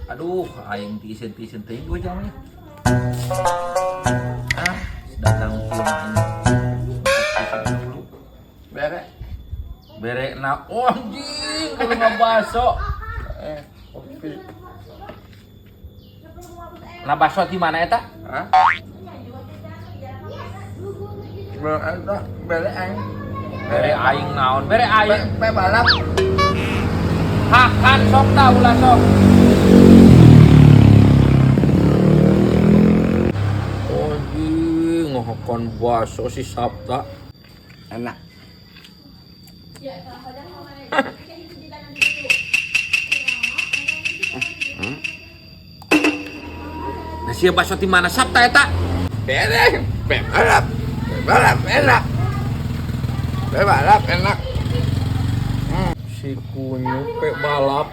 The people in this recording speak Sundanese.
Aduh, aing tiiseun-tiiseun teuing 2 jam nya. Ah, datang kieu mah aing. Tiiseun dulu. Bere. Bere na, oh, anjing, kudu ngabaso. Eh, kopi. Nah, baso di mana eta? Hah? Bere eta, bere aing. Bere aing naon? Bere aing. Pe balap. Hakan sok ta ulah sok. Anjing, ngahakan baso si Sabta. Enak. Nah, sia baso di mana Sabta eta? Bere, pe balap. Pe balap enak. Pe balap enak. Si kunyuk pe balap.